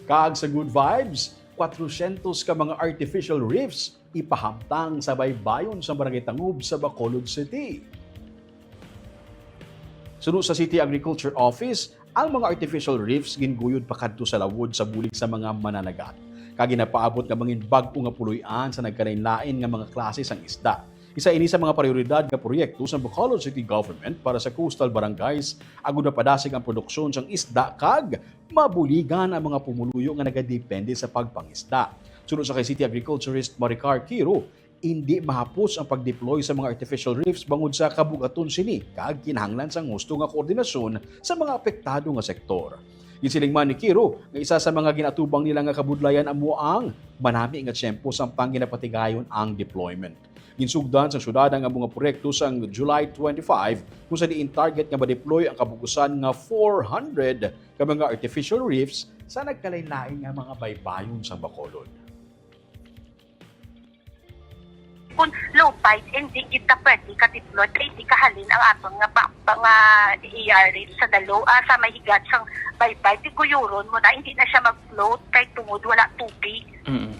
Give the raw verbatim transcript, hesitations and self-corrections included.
Kag sa Good Vibes, kwatrosyentos ka mga artificial reefs ipahamtang sa baybayon sa Barangay Tangub sa Bacolod City. Suno sa City Agriculture Office, ang mga artificial reefs ginguyod pakadto sa lawod sa bulig sa mga mananagat, kag ginapaabot nga mangin bag-o nga puloy-an sa nagkalain-lain nga mga klase sang isda. Isa ini sa mga prioridad nga proyekto sa Bacolod City Government para sa coastal barangays, agud mapadasig ang produksyon sang isda kag mabuligan ang mga pumuluyo nga nagadepende sa pagpangisda. Suno sa kay City Agriculturist Maricar Quiro, indi mahapos ang pag-deploy sa mga artificial reefs bangod sa kabug-aton sini kag kinahanglan sang husto nga koordinasyon sa mga apektado nga sektor. Ginsiling man ni Quiro nga isa sa mga ginaatubang nila nga kabudlayan amo ang manami nga tiyempo samtang ginapatigayon ang deployment. Ginsugdan sa syudad ang amo nga proyekto sang July twenty-five, kung sa diin target nga ma-deploy ang kabugusan nga four hundred ka mga artificial reefs sa nagkalain-lain nga mga baybayon sa Bacolod. Kung low tide, hindi kita pwede ka-deploy, kay hindi kahalin ang aton nga pa, pa nga A R reef sa dalo, ah, sa may higat sang baybay, di guyuron mo na, hindi na siya mag-float kay tungod wala tubig. Mm.